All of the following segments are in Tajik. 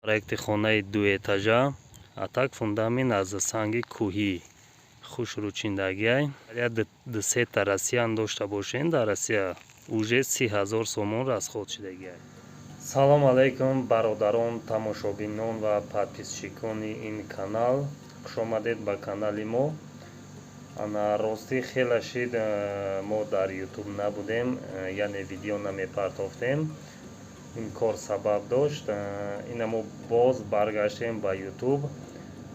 Проекти хонаи дуэтажа, а так фундамент аз санги кӯҳӣ хушрӯчиндагиай. Як дусета россиян дошта бошем, дар Россия уже 30 000 сомон расход шудагиай. Салом алейкум, бародарон, тамошобинон ва подписчикони ин канал, хушомадед ба канали мо. Ана, ростӣ, хеле шид, мо дар Ютуб набудем, яъне видео намепартофтем. Ин кор сабаб дошт. Ина мо боз баргаштем ба Ютуб.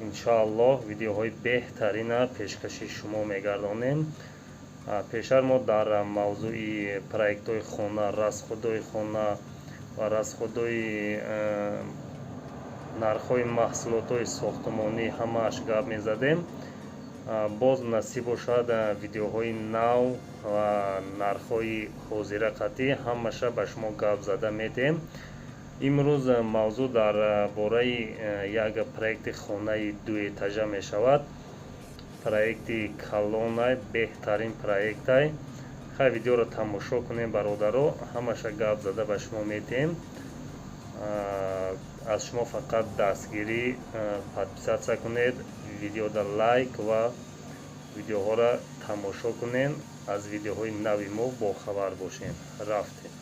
Иншоаллоҳ, видеоҳои беҳтарина пешкаши шумо мегардонем. Пештар мо дар мавзӯи проектҳои хона, расходҳои хона ва расходҳои, нархҳои маҳсулотҳои сохтмонӣ ҳамааш гап мезадем. Боз насиб бошад, видеоҳои нав ва нархҳои ҳозира қатъӣ ҳамаша ба шумо гап зада метиҳем. Имрӯз мавзӯъ дар бораи як проекти хонаи дуэтажа мешавад. Проекти калонай, беҳтарин проектай. Хай, видеоро тамошо кунем, бародаро, ҳамаша гап зада ба шумо метиҳем. Аз шумо фақат дастгирӣ: подписаться кунед, видеода лайк ва видеоҳоро тамошо кунед, аз видеоҳои нави мо бохабар бошед. Рафтем.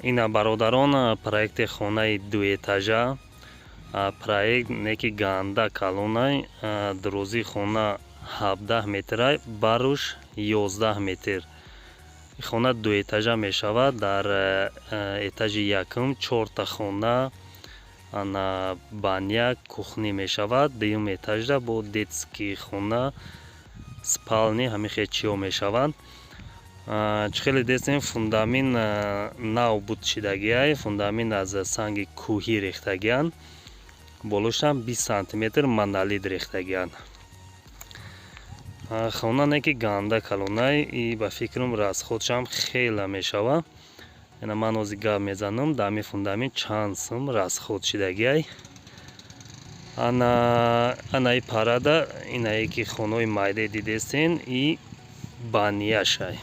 Ина, бародарон, проекти хонаи дуэтажа. Проект неки ганда калонай. Дурозии хона 17 метрай, баруш 11 метр. Хона дуэтажа мешавад. Дар этажи якум чорта хона, ана, баня, кухня мешавад. Дуюм этажда бо детский хона, спальни, ҳамин хел чиҳо мешаванд. Чӣ хеле дестем, фундамент нав буд шидагиай. Фундамент аз санги кӯҳӣ рехтагианд, болошам 20 сантиметр монолит рехтагианд. Хона не ки ганда калонай и ба фикрам, расходшам хеле мешавад. Ина, ман ҳозир гап мезанам, дар ҳамин фундамент чанд сум расход шидагиай. Ана, анаи парада, инае ки хонаҳои майдае дидестен, и баняшай.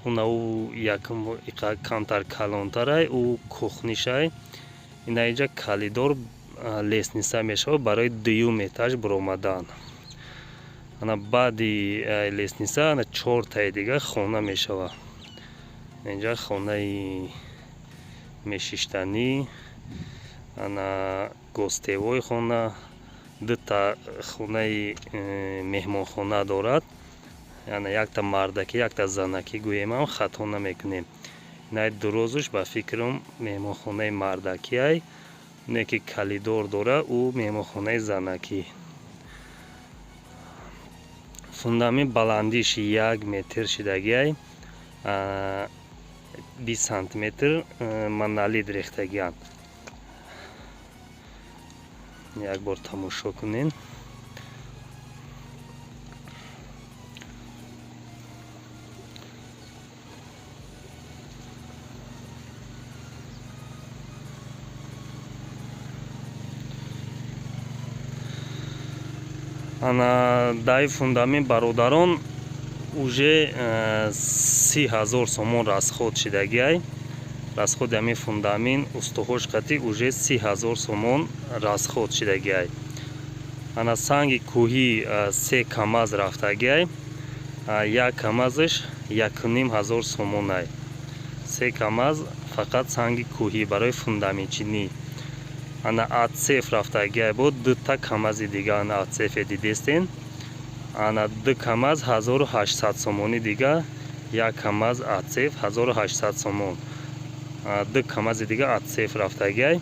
Уна ӯ якум камтар калонтарай, ӯ кухняшай. Ина инҷа коридор, лестница мешавад барои дуюм этаж баромадан. Ана, баъди лестница ана чортаи дига хона мешавад. Инҷа хонаи мешиштанӣ, ана, гостевой хона, дута хонаи меҳмонхона дорад, яъне якта мардакӣ, якта занакӣ гӯемам, хато намекунем. Инаи дурозуш, ба фикрам, меҳмонхонаи мардакиай, оне ки коридор дора, ӯ меҳмонхонаи занакӣ. Фундамент баландиш 1 метр шидагиай, 20 сантиметр монолит рехтагианд. Як бор тамошо кунед. Ана, даи фундамент, бародарон, уже 30 000 сомон расход шидагиай. Расходи ҳамин фундамент устуҳош қатӣ уже 30 000 сомон расход шидагиай. Ана, санги кӯҳӣ се камаз рафтагиай, як камазаш 1500 сомонай. Се камаз фақат санги кӯҳӣ барои фундаментчинӣ. Ана, отсев рафтагиай бо дута камази дига. Ана, отсеве дидестен, ана, ду камаз 1800 сомонӣ дига, як камаз отсев 1800 сомон, ду камази дига отсев рафтагиай.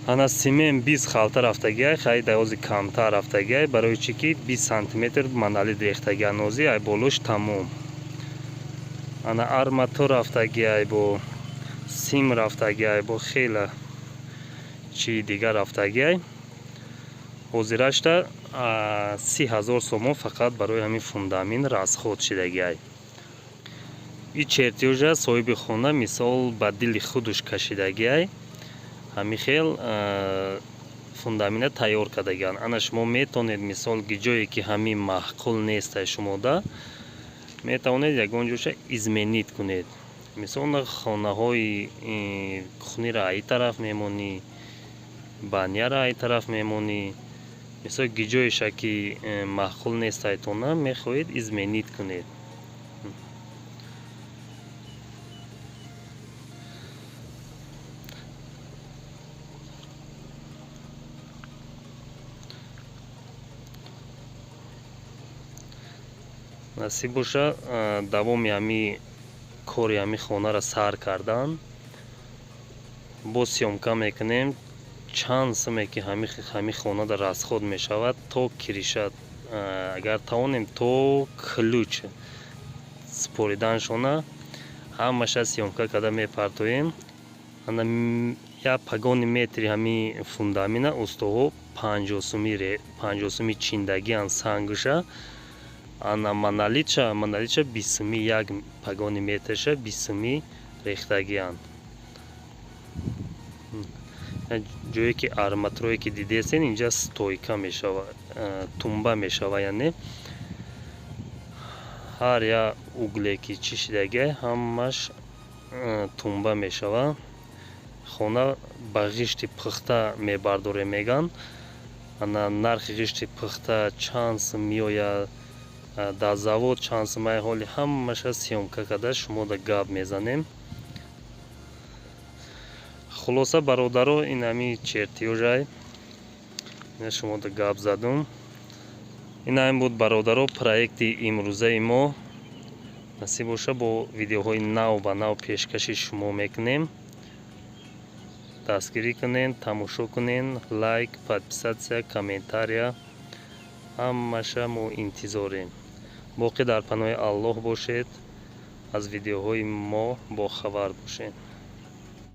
Ана, симент 20 халта рафтагиай. Хай, даози камтар рафтагиай, барои чӣ ки 20 сантиметр монолит рехтагиай нози ай болош тамом. Ана, арматур рафтагиай, бо сим рафтагиай, бо хела чии дигар рафтагиай. Ҳозирашта 30 000 сомон фақат барои ҳамин фундамент расход шидагиай. И чертёжа соҳиби хона, мисол, ба дили худуш кашидагиай, ҳамин хел фундамента тайёр кардагианд. Ана, шумо метавонед, мисол, ҷое ки ҳамин маъқул нестай шумода, метавонед ягон ҷоша изменить кунед. Мисол, хонаҳои кухниро аи тараф мемонӣ, баняро аи тараф мемонӣ. Мисол, гиҷоеша ки маъқул нестайтона, мехоҳед изменить кунед. Насиб боша, давоми ҳами кори ҳами хонаро сар кардан боз съёмка мекунем, чанд суме ки ҳами хонада расход мешавад то крыша, агар тавонем, то ключ супориданшона ҳамаша съёмка карда мепартоем. Ана як погони метри ҳами фундамина устоҳо 50 суми чиндагиан сангша. Ана монолитша 20 суми, як погони метрша 20 суми рехтагианд. Ҷое ки арматурое ки дидесен, инҷа стойка мешава, тумба мешава, яъне ҳар як угле ки чӣ шидагиай, ҳамаш тумба мешава. Хона ба ғишти пухта мебардорем, мегӯянд. Ана нархи ғишти пухта чанд сум меояд, дар завод чанд сумай, ҳоли ҳамаша съёмка карда шумода гап мезанем. Хулоса, бародаро, ин ҳами чертёжай, ина шумода гап задум. Ин ҳамин буд, бародаро, проекти имрӯзаи мо. Насиб боша, бо видеоҳои нав ба нав пешкаши шумо мекунем. Дастгирӣ кунен, тамошо кунен, лайк, подписаться, комментария, ҳамаша мо интизорем. Боқӣ дар паноҳи Аллоҳ бошед, аз видеоҳои мо бохабар бошед.